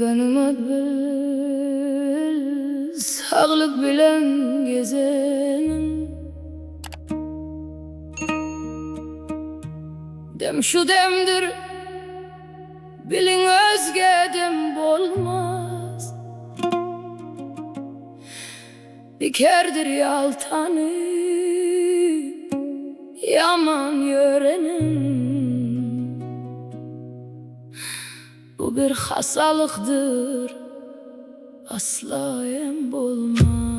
Ganymat bil, saglyk bilen gezeniň. Dem şu demdir, biliň özge dem bolmaz. Bikerdir ýaltanyp, ýaman ýöreniň. Bu bir hasalykdyr, asla em bolmaz.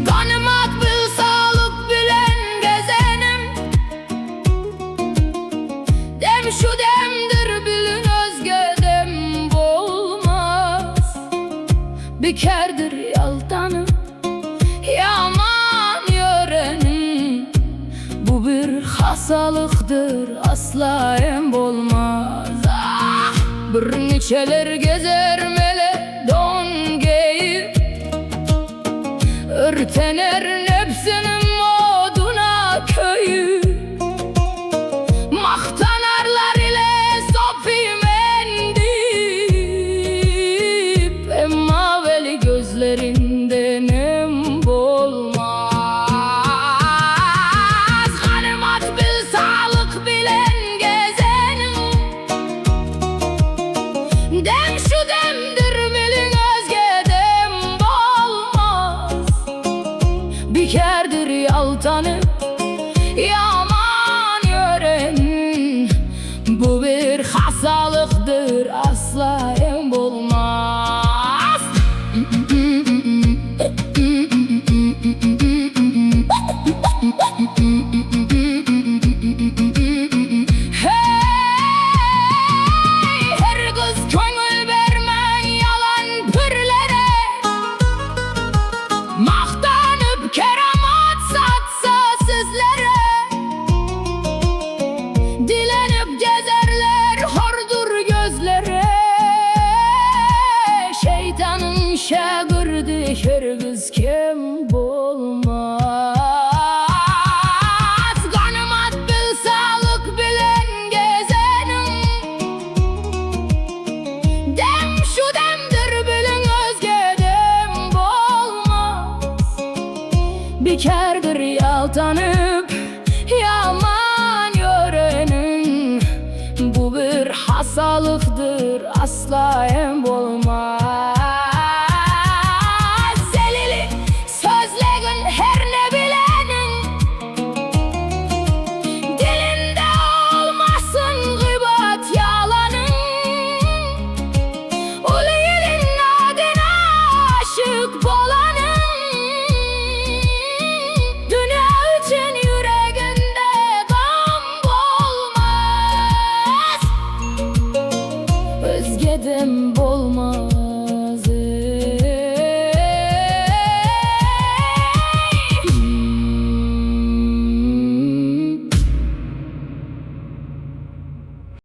Ganymat bil saglyk bilen gezenim. Dem şu demdir bilin özge dem bolmaz. Bikerdir ýaltanyp ýaman ýörenim. Bu bir hasalykdyr asla em bolmaz. Ah! Bir niçeler gezer mele don geýip. Örtener nebsiniň oduna köýüp. Magtanarlar ile sopy men diýip. Emma weli gözlerinde nem bolmaz. Ganymat bil saglyk bilen gezeniň. Dem şu demdir biliň özge dem bolmaz. Bikerdir ýaltanyp ýaman ýören. Bu bir hasalykdyr asla em bolmaz. Heý, hergiz köňül bermäň ýalan pirlere. Magtanyp keramat satsa sizlere. Dilenip gezerler hordur gözlere. Şeýtanyň şägirdi hergiz kem bolmaz. Ganymat bil saglyk bilen gezeniň. Dem şu demdir biliň özge dem bolmaz. Bikerdir ýaltanyp ýaman ýöreniň. Bu bir hasalykdyr asla em bolmaz. Zelili sözlegin her ne bileniň. Dilinde olmasyn gybat ýalanyň. Uly iliň adyna aşyk bolanyň. Dünýä üçin ýüreginde gam bolmaz. Özge dem bolmaz.